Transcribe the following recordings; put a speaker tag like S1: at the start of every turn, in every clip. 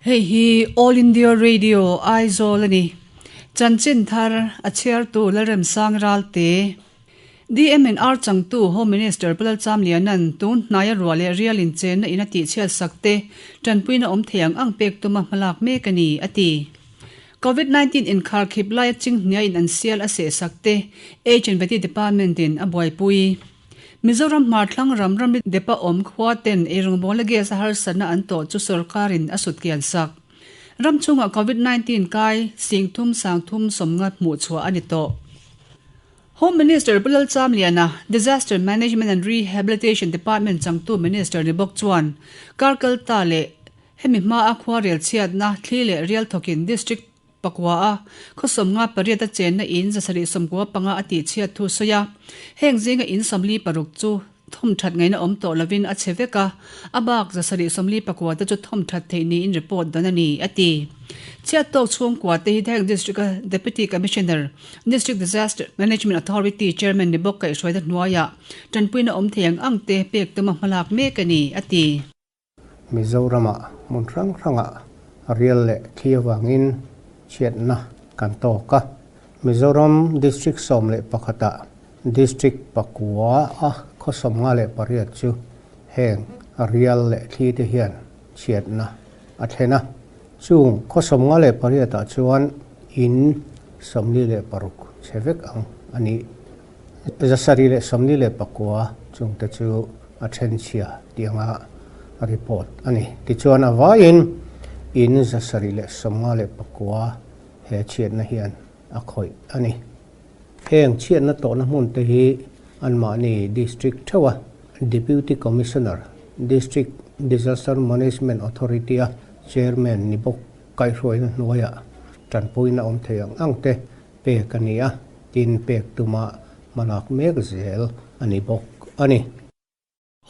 S1: Hei hi All India Radio Aizawl a ni. Chanchin thar a chhiartu Lalremsang Ralte. DMNR changtu Home Minister Pu Lalchamliana'n tun hnaia ruah leh rial inchenna in a tihchhiat sak te tanpuina awm thei ang ang pek tuma hmalak mek a ni, a ti. Covid 19 inkharkhip laia chinghnia in an sial a sehsak te H&Vety Department in a buaipui. Mizoram hmarthlang ram ramri depa awm khua ten eirawngbawlna gas a harsatna an tawh chu sorkarin a sut kian sak. Ram chhungah Covid 19 kai singthum sangthum sawmnga hmuh chhuah a ni tawh. Home Minister Pu Lalchamliana, Disaster Management and Rehabilitation Department changtu Minister ni bawk chuan kar kal ta leh hemi hmaa khuarel chhiatna thli leh rial thawkin District Pakua a, khaw sawmnga pariat a chenna in 795 a tihchhiat thu sawi a, heng zinga in 46 chu thawm that ngaihna awm tawh lovin a chhe vek a, a bak 749 te chu thawm that theih niin report dawn a ni, a ti. Chhiat tawk chhungkua te hi Dheng District-a Deputy Commissioner, District Disaster Management Authority Chairman ni bawk kaihhruaina hnuaiah tanpuina awm thei ang ang te pek tuma hmalak mek a ni, a ti.
S2: Mizoramah hmun hrang hrangah rial leh thli avangin chhiatna kan tawk a. Mizoram District 11 ah District pakua a khaw 58 chu heng rial leh thli te hian chhiatna a thlen a. Chung khaw 58 ah chuan in 46 chhe vek ang a ni. 749 chungte chu a thenchhia tih anga report a ni. Tichuan a vaiin in 759 he chhiatna hian a khawih a ni. Heng chhiatna tawhna hmun te hi anmahni District theuha Deputy Commissioner, District Disaster Management Authority-a Chairman ni bawk kaihhruaina hnuaiah tanpuina awm thei ang ang te pek a ni a, tin pek tuma hmalak mek zel a ni bawk a ni.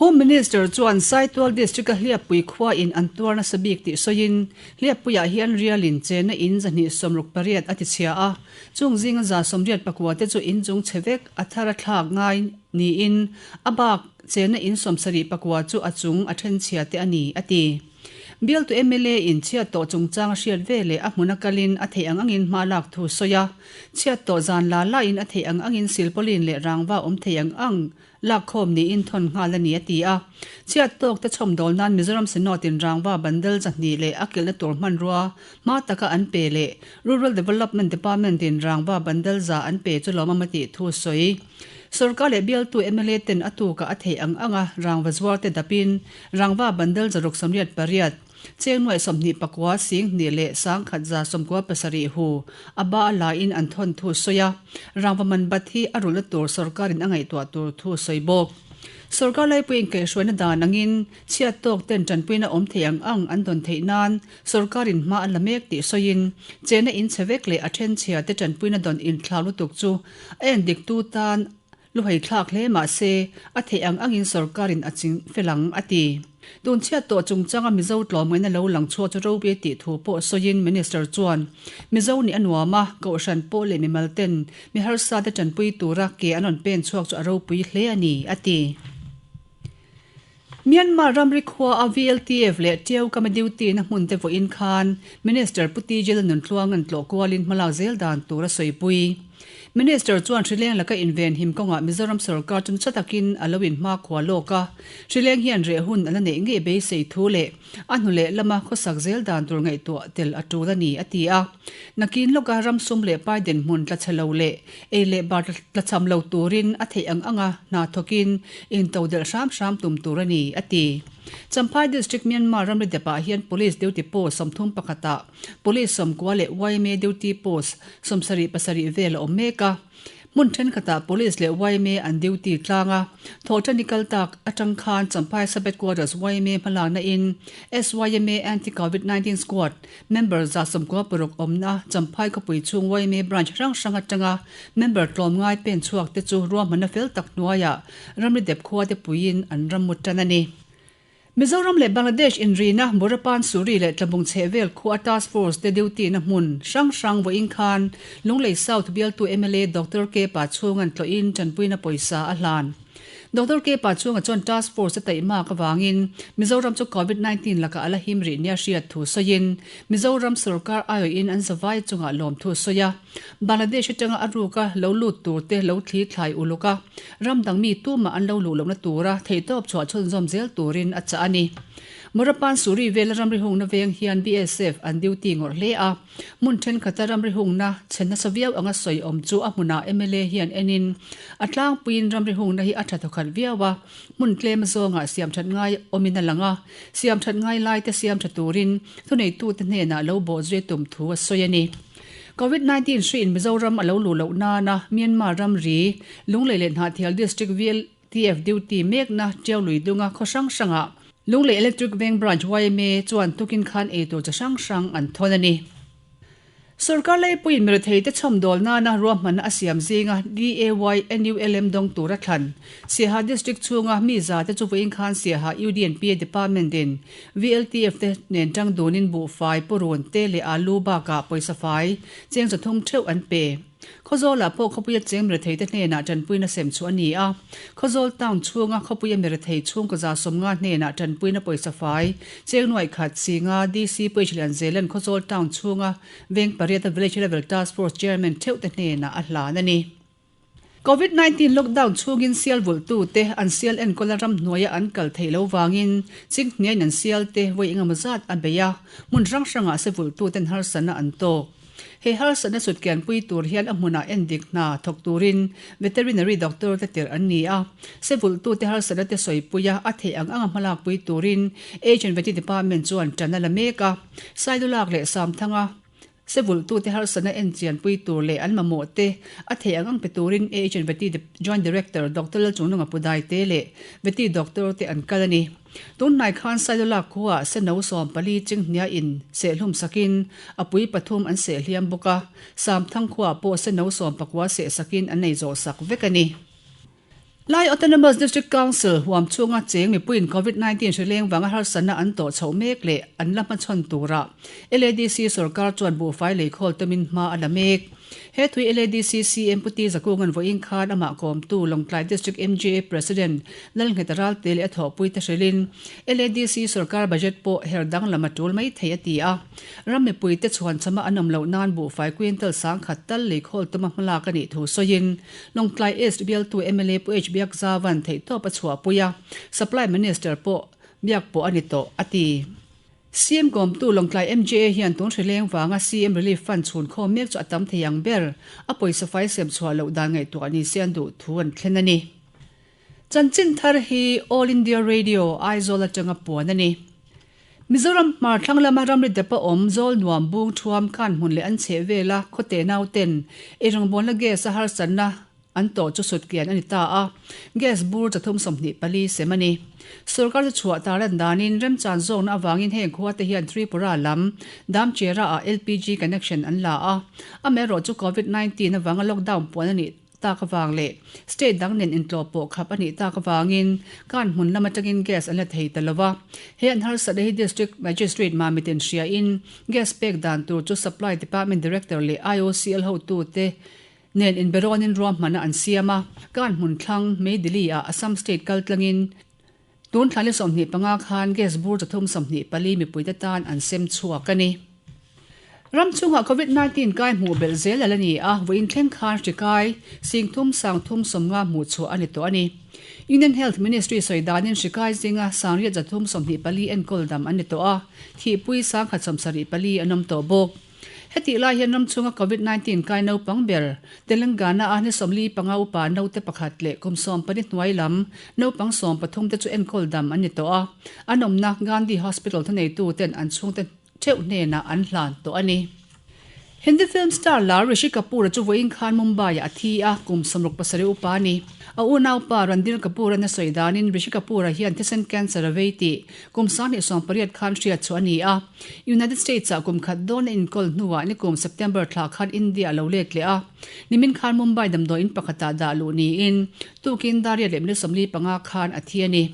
S1: Home Minister chuan Saitual District-a Hliappui khua in an tuar nasa bik tih sawiin, Hliappuiah hian rialin chenna in 268 a tichhia a, chung zinga 184 te chu in chung chhe vek a thar a thlak ngai niin a bak chenna in 74 chu a chung a thenchhia te a ni, a ti. Bialtu mla in chhiat tawh chungchang a hriat ve leh a hmun a kalin a theih ang angin hma lak thu sawi a, chhiat tawh zan la lain a theih ang angin silpauline leh rangva awm thei ang ang lak khawm niin thawn nghal a ni a ti a. Chhiat tawk te chhawmdawl nan Mizoram Synod in rangva bandal 200 leh a kilhna tur hmanrua hma taka an pe leh Rural Development Department in rangva bandal 100 an pe chu lawmawm a tih thu sawi. Sorkar leh bialtu mla ten a tukah a theih ang anga rangva zuar te dapin Rangva bandal 688, cheng 24 sing hnih leh 1197 hu a ba a la in an thawn thu sawi a, rangva man bat hi a rulhna tur sorkarin a ngaihtuah tur thu sawi bawk. Sorkar laipui inkaihhruaina dan angin chhiat tawk ten tanpuina awm thei ang ang an dawn theih nan sorkarin hma a la mek tih sawiin chena in chhe vek leh a then chhia te tanpuina dawn inthlau lutuk chu a endiktu tan Luhei thlak hle mah se, a theih ang angin sorkarin a ching fel ang, a ti. Tun chhiat tawh chungchanga Mizo tlawmngaihna lo lang chhuak chu ropui tih thu pawh sawiin Minister chuan, Mizo nih a nuam a, kohhran pawh leh mimal ten mi harsa te tanpui tura ke an rawn pen chhuak chu a ropui hle a ni, a ti. Myanmar ramri khua a VLTF leh Tiau Kama duty na hmun te vawiin khan Minister Pu TJ Lalnuntluanga'n tlawh kualin hmalak zel dan tur a sawipui. Minister chuan hrileng laka invenhim kawngah Mizoram sorkar chu nasa takin a lo inhmakhua lawk a, hrileng hian reh hun a la neih ngei beisei thu leh a hnu leh lama khawsak zel dan tur ngaihtuah tel a tul a ni, a ti a. Nakin lawka ram sum leh pai dinhmun tla chhe lo leh ei leh bar tlachham lo turin a theih ang anga hna thawkin intodelh hram hram tum tur a ni, a ti. Champhai District Myanmar ramri depah hian Police duty post 31 ah Police 90 leh yma duty post 77 vel a awm mek a. Hmun thenkhatah Police leh yma an duty tlang a, thawhṭani kal tak aṭang khan Champhai Sub-Headquarters yma hmalakna in SYMA Anti-Covid 19 Squad member 96 awmna Champhai khawpui chhung yma branch hrang hrang aṭanga member tlawmngai pen chhuak te chu ruahmanna fel tak hnuaiah ramri dep khua te puiin an ram mu tan a ni. Mizoram leh Bangladesh inrina Borapan Suri leh Tlabung chhehvel khua Task Force te duty na hmun hrang hrang vawiin khan Lunglei South bialtu mla Doctor K Pachhunga'n tlawhin tanpuina pawisa a hlan. Doctor K Pachhunga chuan Task Force a taihmak avangin Mizoram chu Covid 19 lakah a la him rih nia hriat thu sawiin Mizoram sorkar aiawhin an zavai chungah lawmthu a sawi a. Bangladesh atanga a ruka lo lut tur te lo thli thlai uluk a, ram dang mi tumah an lo luh lohna tura theihtawp chhuah chhunzawm zel turin a chah a ni. Morapan Suri vela ramri hungna veng hian BSF an duty ngawrh hle a. Hmun thenkhat a ramri hungna chhe nasa viau anga sawi awm chu a hmunah mla hian enin a tlangpuiin ramri hungna hi a tha thawkhat viau a, hmun tlem azawngah siam that ngai awmin a lang a, siam that ngai laite siam tha turin thuneitute hnenah lo bawhzui tum thu a sawi a ni. Covid 19 hriin Mizoram a lo luh loh nana Myanmar ramri Lunglei leh Hnahthial District VLTF duty mekna Tiau lui dunga khaw hrang hrangah Lunglei Electric Veng Branch yma chuan tukin khan eitur chi hrang hrang an thawn a ni. Sorkar leipuiin miretheite chhawmdawl nana ruahmanna a siam zinga DAY-NULM dawng tura thlan Siaha District chhunga mi zate chu vawiin khan Siaha UDNPA Department in VLTF te nen tang dunin buhfai, purun, te leh alu bakah pawisa fai cheng 300 theuh an pe. Khawzawlah pawh khawpuia cheng miretheite hnenah tanpuina sem chu a ni a. Khawzawl town chhunga khawpuia mirethei chhungkaw 150 hnenah tanpuina pawisa fai cheng nuaih khat singa DC Puichh Lianzelan Khawzawl town chhunga veng pariata Village Level Task Force Chairman theuhte hnenah a hlan a ni. Covid 19 lockdown chhungin sial vulhtute an sial enkawla ramhnuaia an kal theih lo vangin chinghniain an sialte vawi engemaw zat a bei a, hmun hrang hrangah se vulhtuten harsatna an tawk. He harsatna sutkianpui tur hian a hmunah endik hna thawk turin veterinary doctor te tirh an ni a, se vulhtute harsatna te sawipuia a theih ang anga hmalakpui turin Agent Vety Department chuan ṭan a la mek a, Sailulak leh Samthanga se vulhtute harsatna enchianpui tur leh an mamawh te a theih ang ang pe turin Agent Vety Joint Director Doctor Lalchungnunga Pudaite leh Vety Doctor te an kal a ni. Tunhnai khan Sailulak khuaah seno 14 chinghnia in sehhlum sakin a pui pathum an seh hliam bawk a, Samthang khuaah pawh seno 19 seh sakin an nei zawh sak vek a ni. Lai Autonomous District Council huam chhunga cheng mipuiin Covid 19 hrileng vanga harsatna an tawh chhoh mek leh an la hmachhawn turah LADC sorkar chuan buhfai leikhawl tumin hma a la mek. He thui LADC CM Pu Ti Zakunga'n vawiin khan amah kawmtu Lawngtlai District MJA President Lalngheta Ralte leh a thawhpuite hrilhin LADC sorkar budget pawh her danglam a tul mai thei a ti a. Ram mipuite chhuanchama an awm loh nan buhfai quintal sangkhat tal leikhawl tuma hmalak a nih thu sawiin Lawngtlai East bialtu mla Pu H Biakzavan theihtawp a chhuahpui a, Supply Minister pawh biak pawh a ni tawh a ti. CM kawmtu Lawngtlai MJA hian tun hrileng vanga CM Relief Fund chhun khawm mek chu a tam thei ang ber, a pawisa fai sem chhuah loh dan ngaihtuah ni se an duh thu an thlen a ni. Chanchin thar hi All India Radio, Aizawl atanga puan a ni. Mizoram hmar thlang lama ramri depa awm Zawl nuam bung thuam khan hmun leh an chheh vela khawte nauten eirawngbawlna gas a harsatna An tawh chu sutkian a ni ta a, gas bur 324 sem a ni. Sorkar chu chhuah tar an danin remchan zawkna avangin heng khua te hian Tripura lam Damchera ah LPG connection an la a, amaherawh chu Covid 19 avanga lockdown puan a nih tak avang leh state dang nen intlawh pawh khap a nih tak avangin kan hmun lam atangin gas an la thei ta lo va. He an harsatna hi District Magistrate Mamitin hriain gas pek dan tur chu Supply Department Director leh IOCL hotute Nen inberawnin ruahmanna an siam a, kan hmun thlang Meidili ah Assam State kal tlangin tun thla ni 25 khan gas bur 324 mipuite tan an sem chhuak a ni. Ram chhungah Covid 19 kai hmuh belh zel a la ni a, vawiin thleng khan hri kai singthum sangthum 50 hmuh chhuah a ni tawh a ni. Union Health Ministry sawi danin hri kai zinga sangriat 324 enkawl dam an ni tawh a, thihpui 174 an awm tawh bawk. Hetih lai hian ram chhunga Covid 19 kai naupang ber Telangana a ni 45 upa naute pakhat leh kum 14 hnuai lam naupang 13 te chu enkawl dam an ni tawh a, an awmna Gandhi Hospital thuneitu ten an chhungte theuh hnenah an hlan tawh a ni. Hindi film star lar Rishi Kapoor-a chu vawiin khan Mumbai-ah a thi a, kum 67 upa a ni. A unaupa Randhir Kapoor-an a sawi danin Rishi Kapoor-a hian thisen cancer a vei tih kum 2018 khan hriat chhuah a ni a. United States-ah kum khat dawn a inkawl hnuah nikum September thla khan India a lo let leh a. Nimin khan Mumbai damdawiin pakhatah dah luh niin tukin dar riat leh minute 45 khan a thi a ni.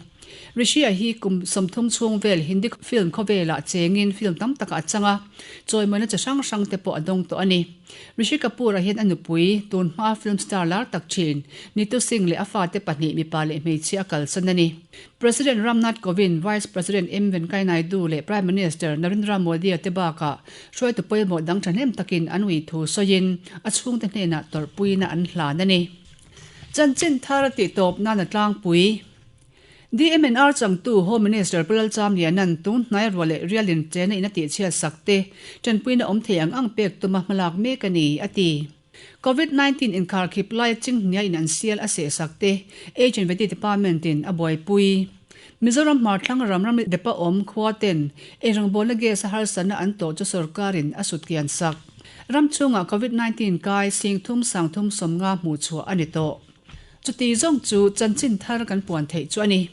S1: Rishi-a hi kum 30 chhung vel Hindi film khawvelah chengin film tam takah a chang a, chawimawina chi hrang hrang te pawh a dawng tawh a ni. Rishi Kapoor-a hian a nupui, tun hmaa film star lar tak thin, Neetu Singh leh a fate pahnih mipa leh hmeichhia a kalsan a ni. President Ram Nath Kovind, Vice President M Venkaiah Naidu leh Prime Minister Narendra Modi-a te bakah hruaitu pawimawh dang thahnem takin an ui thu sawiin a chhungte hnenah tawrhpuina an hlan a ni. Chanchin thar a tihtawp nan a tlangpui. DMNR changtu Home Minister Pu Lalchamliana'n tun hnai ruah leh rialin chena in a tihchhiat sak te tanpuina awm thei ang ang pek tuma hmalak mek a ni, a ti. Covid 19 inkharkhip laia chinghnia in an sial a sehsak te H&V Department in a buaipui. Mizoram hmarthlang ram ram depa awm khua ten eirawngbawlna gas a harsatna an tawh chu sorkarin a sutkian sak. Ram chhungah Covid 19 kai singthum sangthum 50 hmuhchhuah a ni tawh. Chuti zawng chu chanchin thar kan puan theih chu a ni.